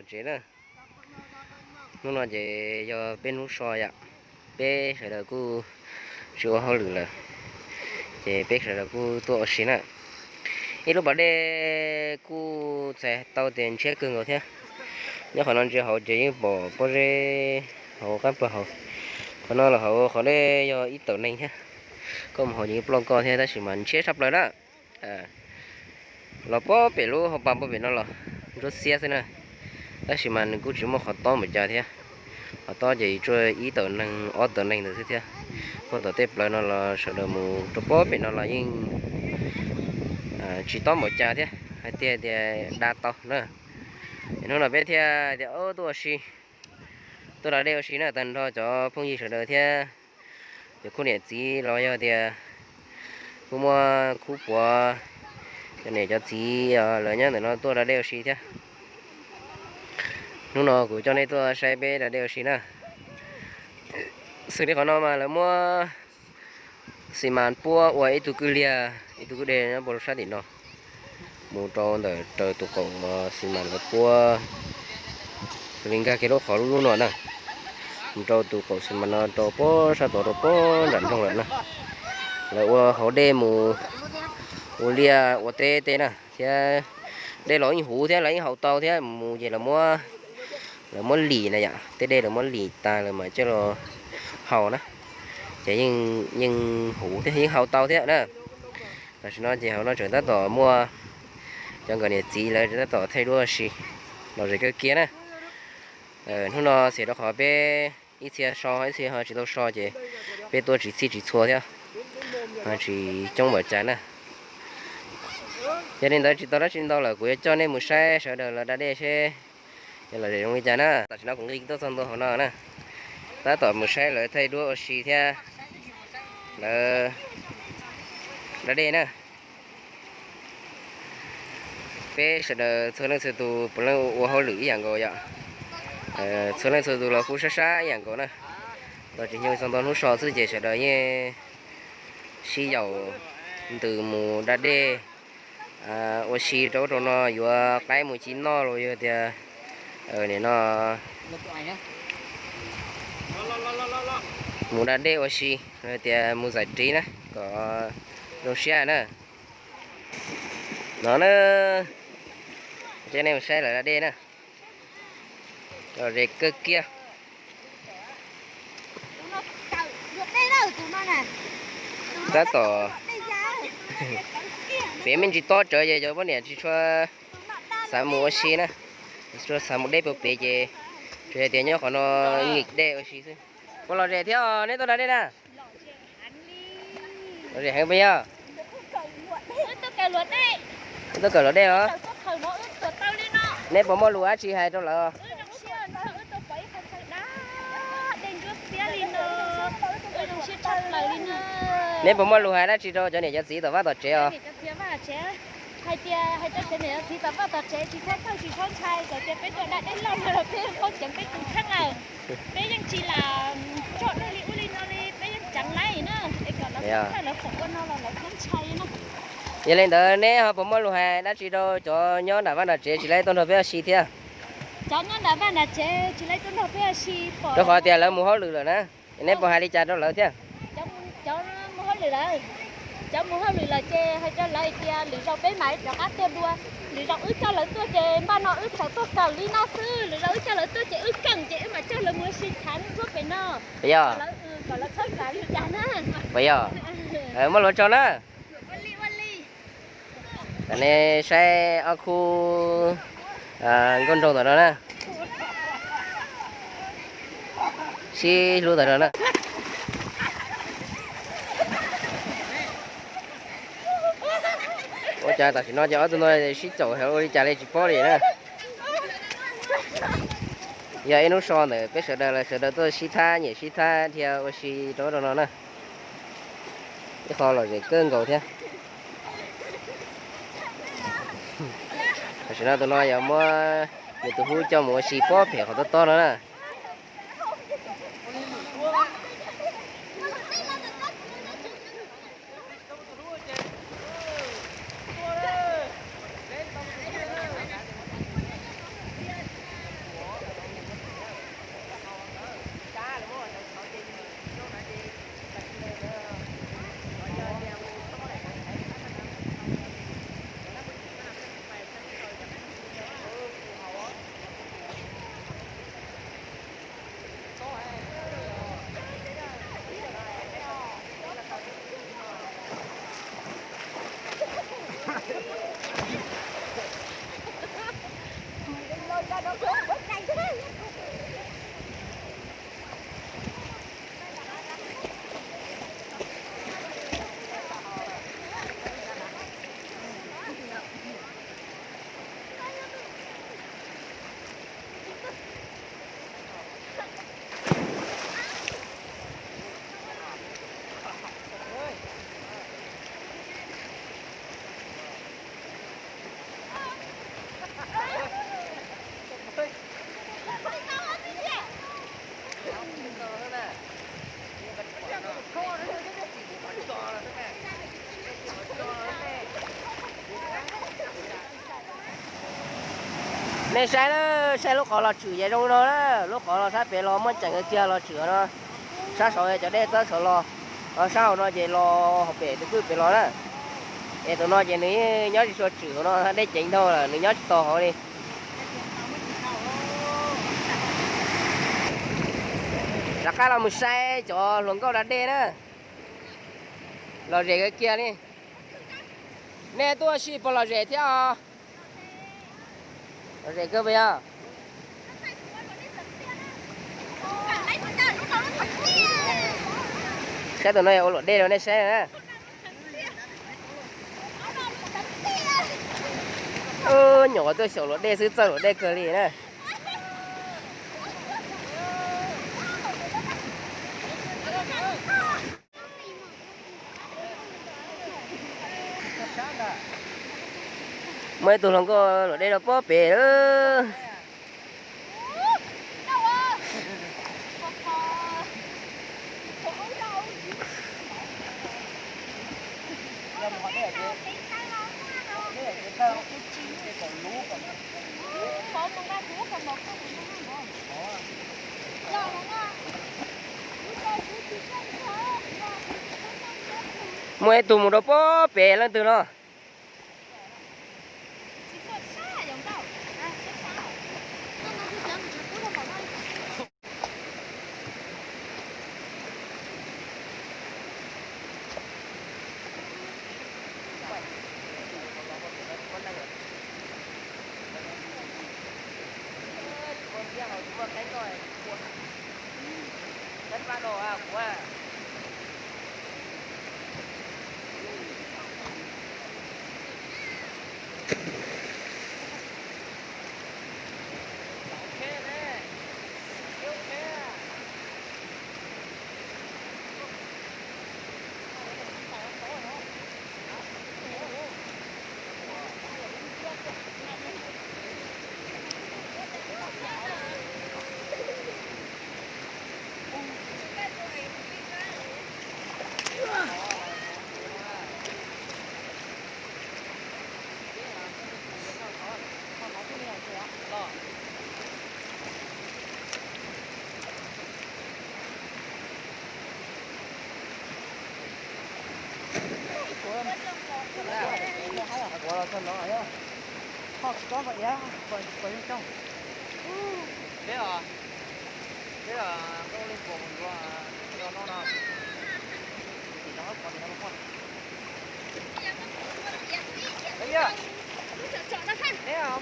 Tsev na. Hnub no ces yog peb hnub so yom, peb sawv daws kuj tsis ua hauj lwm lawm, ces peb sawv daws kuj tuaj ua si na. Ib lub pas dej kuj txais tau tias ntshiab kawg nkaus thiab. Nyob qhov no ntsia hauv ces yeej pom pob zeb hauv qab pawg hauv. Qhov no los hauv qhov dej yog ib tawm neeg thiab. Koj mus hauv ces yeej ploj koj thiab tab sis mas ntshiab tshaj plaws na. Los pob pem lub hauv pas pob pem no los ntsuab xiab xwb na, tab sis mas nws kuj tsis muaj qhov tob npaum cas thiab. Qhov tob ces tsuas ib tawm neeg ob tawm neeg ntawd xwb thiab. Puag tom tej plawv no los sawv daws mus rau pob pem no los yeej tsis tob npaum cas thiab, hais tias tias da tau na. Hnub no peb thiaj tias tuaj ua si, tuaj da dej ua si na, tag nrho cov phooj ywg sawv daws thiab cov khub niam txiv los yog tias kuj muaj khub puav, cov niam cov txiv lawv nyob ntawm no tuaj da dej ua si thiab. Hnub no kuv coj nej tuaj saib peb da dej ua si na. Xws li qhov no mas lawv muab xi mas puab ua ib tug kwj liag ib tug kwj deg nyob puag sab tim no, mus rau ntawm raws tus qaum xi mas lawv puab li nkag kiag lub qhov lub lub no na, mus rau tus qaum xi mas no rau puag sab tod rau puag nram nroog lawm na. Lawv ua hauv dej mus ua liaj ua teb tej na, thiab dej los yeej huv thiab lawv yeej haus tau thiab, mus ces lawv muab lim na yom, tej dej lawv muab lim tas lawm mas coj los haus na, ces yeej huv thiab yeej haus tau thiab na. Tam sim no ces hauv no tseem tab tom muaj cov nkawd niam txiv lawv tseem tab tom thaij duab ua si, lom zem kawg kiag na. Hnub no xiam rau qhov peb ib txhia so ib txhia ho tsis tau so ces peb tuaj tsis txhij tsis txhua thiab, ho tsis coob npaum cas na. Yog li ntawd tsis tau dab tsi ntau lawm kuv yuav coj nej mus saib sawv daws lawv da dej seb yog lom zem zoo li cas na. Tam sim no kuv nqis tuaj txog ntua hauv no na, tab tom mus saib lawv thaij duab ua si thiab lawv da dej na. Peb sawv daws txhua leej txhua tus puav leej ua hauj lwm ib yam nkaus yom. Txhua leej txhua tus los kuj sab sab ib yam nkaus na. Los tsis nyoog txog ntua hnub so xwb ces sawv daws yeej sib yaum ntws mus da dej ua si rau ub rau no, yuav qaib mus ci noj los yog tias nim no mus da dej ua si, tias mus zais ris na kom zoo siab na. No na, coj nej mus saib lawv da dej na, lom zem kawg kiag. Tab tom pem me ntsis tob tsawv ces cov poj niam tsis tshua xav mus ua si na, tsis tshua xav mus deb puag pem ces tsuas yog tias nyob qhov no nyem dej ua si xwb. Puas lom zem thiab neb tuaj da dej na? Lom zem heev puas yog? Wb tuaj kawm luam dej os. Neb puas muaj lus dab tsi hais rau lawv? Neb puas muaj lus hais dab tsi rau cov niam cov txiv tom vaj tom tsev os? Hais tias hais rau cov niam cov txiv tom vaj tom tsev tsis txhob txhawj tsis txhob ntshai, txawm tias peb tuaj da dej loj no los peb yeej paub ceev peb tus kheej lawm. Peb yeej tsis lam tso dej li ub li no li, peb yeej ceev lawv na, es kom lawv txhob txhawj lawv txhob ua no los lawv txhob ntshai na. Yog li ntawd neb ho puas muaj lus hais dab tsi rau cov nyob nram vaj nram tsev tsis laib tuaj nrog peb ua si thiab? Cov nyob nram vaj nram tsev tsis laib tuaj nrog peb ua si pom rau qhov tias lawv mus hauj lwm lawm na, neb puas hais li cas rau lawv thiab? Cov mus hauj lwm lawm, cov mus hauj lwm lawm ces hais rau lawv tias lwm zaus peb mam rov qab tuaj dua. Lwm zaus wb coj lawv tuaj ces npaj no wb txawm tuaj kawm li no xwb, lwm zaus wb coj lawv tuaj ces wb keej ces wb mam coj lawv mus ua si thav nruab pem no. Puas yog? Kom lawv txhob xav li cas na. Puas yog? Muaj lus tso na. Tam nej saib ob khub nkauj nraug tom no na, sib hlub tom no na. Ua cas tam sim no ces ob tug no sib caum ua li cas li tsis paub li na. Yog ib hnub so ntawm peb sawv daws los sawv daws tuaj sib thab nyiam sib thab dhia ua si rau rau no na. Ib qho lom zem kawg nkaus thiab. Tam sim no tus no yog muab nws tus hlub coj mus ua si pob pem qhov tob tob no na. Nej saib na, saib lub qhov los tshwm ces zoo no na, lub qhov los sab pem los muaj ceem kiag los tshwm no. Sab saud cov dej txawb saud los, sab hauv no ces los hauv pem tus kwj pem los na. Es tus no ces nws nyob tsis tshua tshwm no, dej ceev dhau lawm nws nyob tsis tau hauv li. Rov qab los mus saib cov hluas nkauj da dej na. Lom zem kiag li. Nej tuaj ua si puas lom zem thiab os? Lom zem kawg puas yog? Saib tus no yog ua luam dej rau nej saib na. Nyuam qhuav tuaj xyaum luam dej xwb txawj luam dej kawg li na. Muaj ib tug hluas nkauj luam dej rau pob pem lawm. Muaj ib tug mus rau pob pem leej twg no.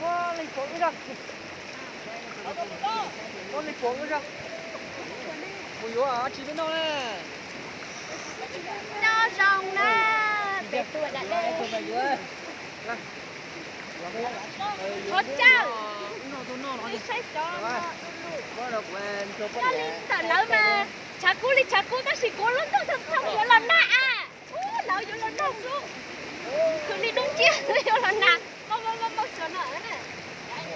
Muab leej kaum ib zaug, muab leej kaum ib zaug, mus yuav tsis peb noj na. Noj zoo na, peb tuaj da dej. Qhov cawm, saib cov no, ntawm lawv mas tshav kub li tshav kub tab sis kuv lub ntuj txog txog yuav los nag a. Ub, lawv yuav los nag xwb. Khwv li dub nciab yuav los nag. Mau mau mau mau xyuas no.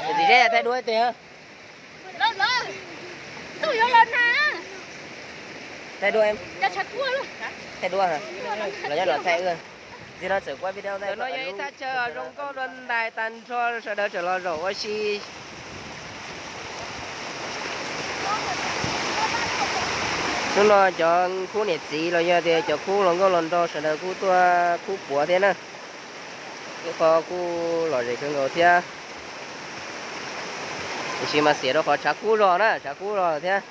Tsis deb thaij duab ib teg. Lawv, lawv, ntuj yuav los nag. Thaij duab, thaij duab, los nyob no thaij wb. Ntawm no yog ib thaj chaw zoo nkauj dua ntais tag nrho, sawv daws tseem los zaum ua si. Hnub no cov khub niam txiv los yog tias cov khub hluas nkauj hluas nraug sawv daws kuj tuaj khub puav thiab na. Ib qho kuj lom zem kawg nkaus thiab. Tiam sis mas xiam rau qhov tshav kub zog na, tshav kub zog thiab.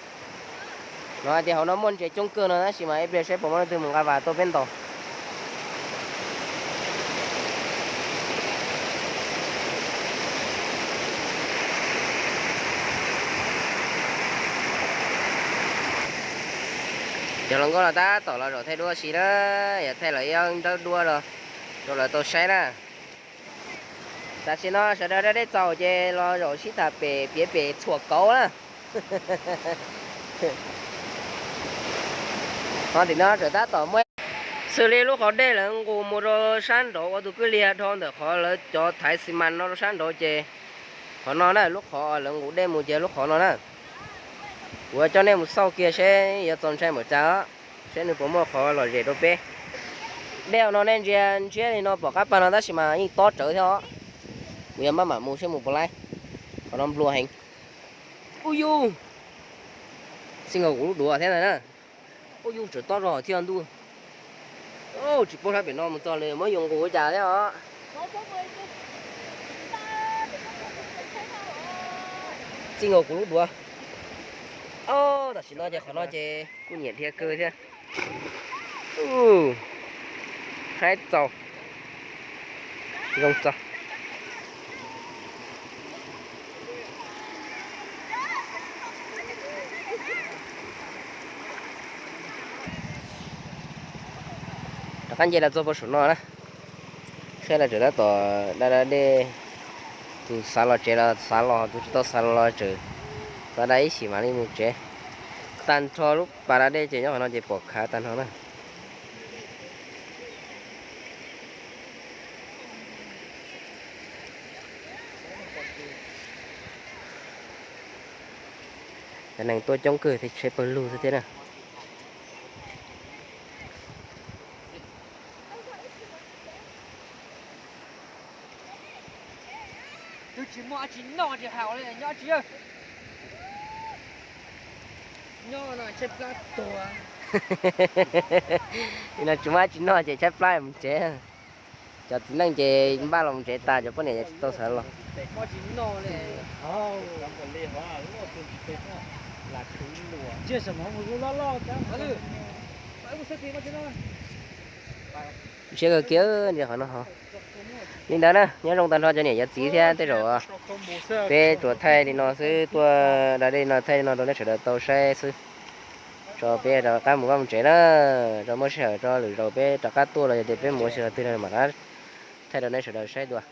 No hais tias hauv no muaj ntses coob kawg no tab sis mas ib pliag saib puas muaj leej twg mus nqa vas tuaj peb ntaus. Cov hluas nkauj los tab tom los zaum thaij duab si na, yog thaij los ib ob nrawb duab los rau lawv tau saib na. Tam sim no sawv daws da dej txaus ces los zaum sib tham pem piav pem txhuam kauv na. Ho tim no tseem tab tom muaj xws li lub qhov dej lawv nqus mus rau sab nraud ua tus kwj liag dhau ntawm qhov lawv cov thaiv xi mas no rau sab nraud ces qhov no na, lub qhov lawv nqus dej mus ces lub qhov no na. Kuv coj nej mus xauj kiag seb yuav txaus ntshai npaum cas, seb nws puas muaj qhov lom zem rau peb. Dej no nej ntsia ntshiab li no pom qab pag no tab sis mas yeej tob rawv thiab os. Kuv yuav maj mam mus seb mus puas laib. Qhov no nplua heev. Ub yus, txij nkaus kuv lub duav thiab ntag na. Ub yus, tsam tob zog thiab ntuj. Tsis paub sab pem no mus txog li, muab yus nqus ua cas thiab os. Txij nkaus kuv lub duav. Ob, tam sim no ces qhov no ces kuj nyiam dhia kawg thiab. Haib txaus, zoo txaus. Rov qab nce los txog puag saum no na. Saib los tseem tab tom da da dej, tus xav los tsev los xav los, tus tsis tau xav los los tseem da da ib chim mam li mus tsev. Tag nrho lub pas da dej ces nyob qhov no ces pom khav tag nrho na. Cov neeg tuaj coob kawg thiab, tsheb pawg lug xwb thiab na. Twb tsis muaj dab tsi noj tsis haus li, nyob tsis, nyob no tshaib plab tuag. Li no tsis muaj dab tsi noj ces tshaib plab mus tsev. Cov txiv neej ces npaj los mus tsev tas, cov poj niam tsis tau sawv los. Siab kawg kiag qhov no. Li ntawd na, nyob zoo tag nrho cov niam cov txiv thiab tej zaum peb tsuas thaij li no xwb, tuaj da dej no thaij li no rau nej sawv daws tau saib xwb. Tso peb rov qab mus vaj mus tsev na, tso muaj sij hawm tso lwm zaus peb rov qab tuaj los yog tias peb mus ua si qhov twg no mam rov qab thaij rau nej sawv daws saib dua.